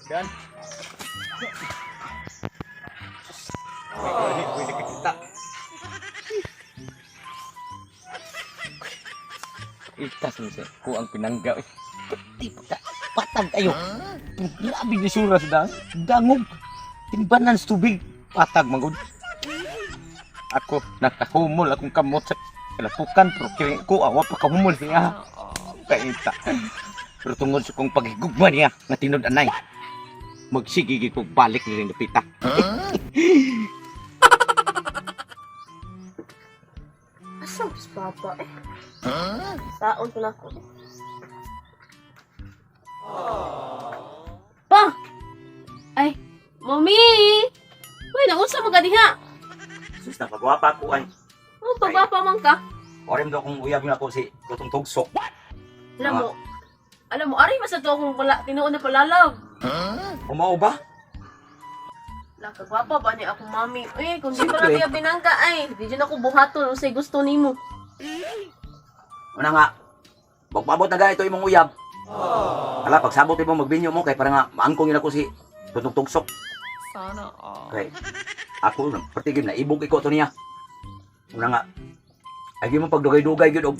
Dan. Ay, ay, nakakita. Itas mo siya. Ko ang pinangga. Di pa ka. Patag tayo. Grabe ni sura sa dang. Dangog. Timbanan sa tubig. Patag magod. Ako, nakahumol akong kamot sa kalapukan. Pero kiring ko, awa pa kahumol siya. Kaita. Pero tungod sa kong paghigugma niya, nga tinud anay. Magsigigi kong balik ni rin pita. Asa ang papa eh? Saon to na ako. Pa! Ay, mami! Uy, naunsa man ka diha? Sus, napagwapa ko ay. Oh, pagwapa man ka. Orim daw kung uyab nga ako si Gutong Tugsok. Alam mo, alam mo, ari mas to akong pala, tinuon na palalaw. Umao ba? La, kagwapa ba ni akong mami? Uy, kung di pa Siyempre. lang niya binangka ay, di dyan ako buhaton, unsay gusto nimo. Una nga, pagpabot na ganito imong uyab. Ala, pagsabot mo magbinyo mo kay para nga maangkong yun ako si Gutong Tugsok. Sana all. Kay ako na pertigim na ibog iko to niya. Una nga, ay mo pagdugay-dugay gyud og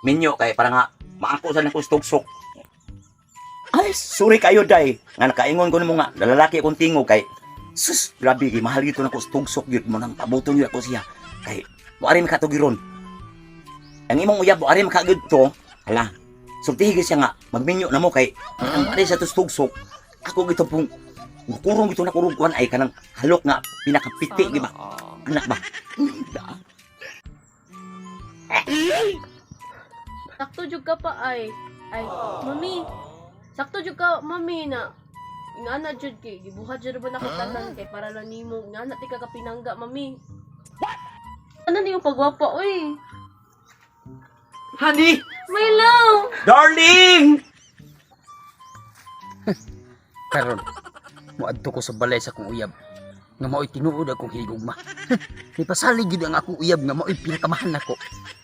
minyo kay para nga maangko sa nako si Tugsok. Ay, sorry kayo day. Nga nakaingon ko nimo nga lalaki akong tingog kay sus, grabe kay mahal gito nako sa Tugsok gyud mo nang pabuton gyud ako siya. Kay mo ari makatugiron. Ang imong uyab mo ari makagud to. Hala. Sultihi gyud siya nga magminyo na mo kay ang ari sa to sa Tugsok. Ako gito pong kurong gito na kurong kuan ay kanang halok nga pinakapiti Sana di ba? all. Anak ba? Sakto jud ka pa ay. Ay, mami. Sakto jud ka, mami na. Ingana jud kay gibuhat jud ba nako tanan kay para lang nimo. Ingana ti ka kapinangga, mami. Ano niyong pagwapa oy? Honey! My love. Darling! Karon, moadto ko sa balay sa akong uyab nga mao'y tinuod akong higugma. Nipasalig gyud ang akong uyab nga mao'y pinakamahal nako.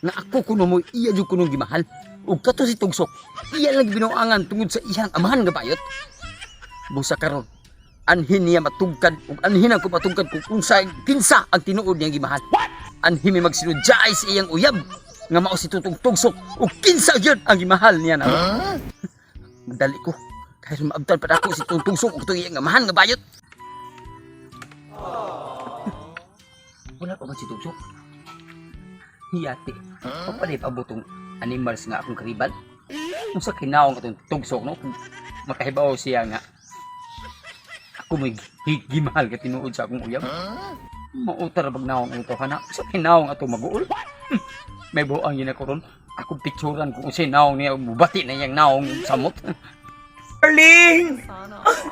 Nga ako kuno mo'y iya jud kunong gimahal. Ug kato si Tugsok, iya lang binuangan tungod sa iyang amahan nga bayot. Busa karon, anhin niya matugkad ug anhin ako matugkad kung unsa kinsa ang tinuod niyang gimahal. Anhin mi magsinudyaay sa iyang uyab nga mao si Tutong Tugsok ug kinsa gyud ang gimahal niya namo. Magdali ko. Kahit maabtan pa ako si Tutong Tugsok ug katong iyang amahan nga bayot. Wala pa man si Tugsok. Hiyati. Papanay pa butong animals nga akong karibal. Unsa kinaong atong Tugsok no? Kung makahibaw siya nga ako may gimahal ka tinuod sa akong uyab. Mautar bag naong ang ito kana. Sa kinaong ato maguol. May buang yun ako ron. Ako picturan kung unsay naong niya bubati na iyang naong samot. Darling! Sana all.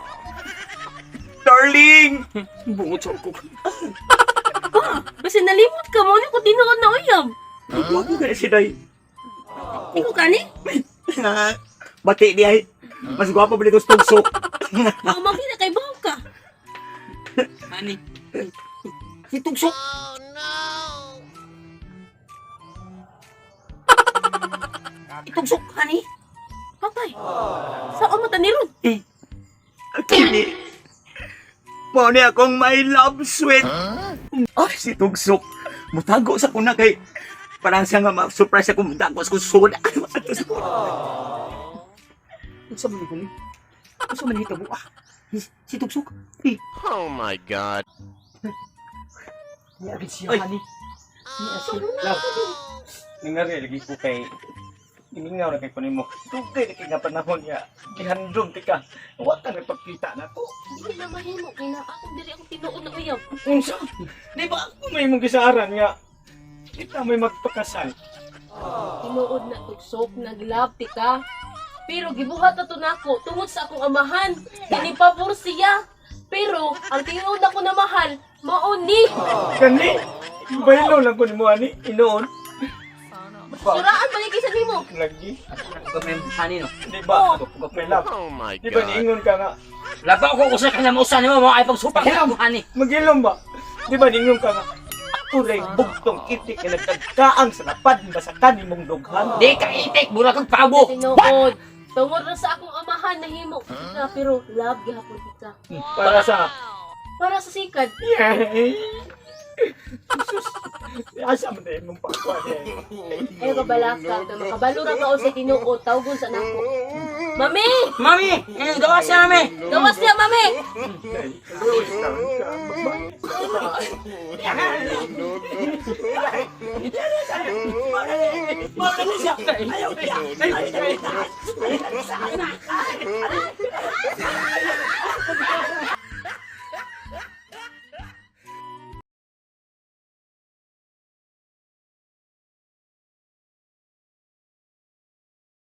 Darling! Bungot sa ko. Basta nalimot ka mo ni ko tinuod na uyab. Nagwapo ka na si Day. Ikaw kani? Bati di ay. Mas gwapo ba sa Tugsok? Ako makita kay bawo ka. Ani. Si Tugsok. Oh no. Tugsok ani. Patay. Saan mo taniron? Kini. Mao ni akong my love sweet. Ay, si Tugsok. Mutago sa kuna kay parang siya nga ma-surprise ako mutago sa kong sud. Ato sa kuna. Unsa man ni? Unsa man hitabo ah? Si Tugsok. Eh, Oh my God. niya siya Ay. ani. Love. Ningari lagi ko kay Imingaw na kay kunin mo. Dugay na kay nga panahon niya. Gihandom ti ka. Wa ka nagpagkita na ko. Hindi na mahimo kay na akong diri akong tinuod na uyab. Unsa? Di ba ako may mong gisaran nga? Kita may magpakasal. Tinuod na Tugsok, naglove ti ka. Pero gibuhat na to nako tungod sa akong amahan. Dinipabor siya. Pero ang tinuod nako na mahal, mao ni. Kani, baylo lang ko nimo ani inoon. Sana all. Suraan ba ni kaysa nimo? Lagi. Ani no. Di ba? May love. Oh my Di ba God. niingon ka nga? Labaw ko usa ka na mausa nimo mo ay pagsupak Hilom. mo ani. Magilom ba? Di ba niingon ka nga? Ako ray bugtong itik nga nagkagkaang sa lapad basakan imong dughan. Di ka itik, mura kag pabo. Tinuod. Tungod ra sa akong amahan. Ganahan nahimo kita pero love gihapon kita. Para sa Para sa sikad. Yay! Jesus! Asa man na imong pagkuhan eh. Ayaw ka balaka kay makabalo ra ka sa tinuod tawgon sa nako. Mami! Mami, gawas siya, mami. Gawas niya, mami! Ayaw, ayaw, ayaw, ayaw, ayaw, ayaw, ayaw,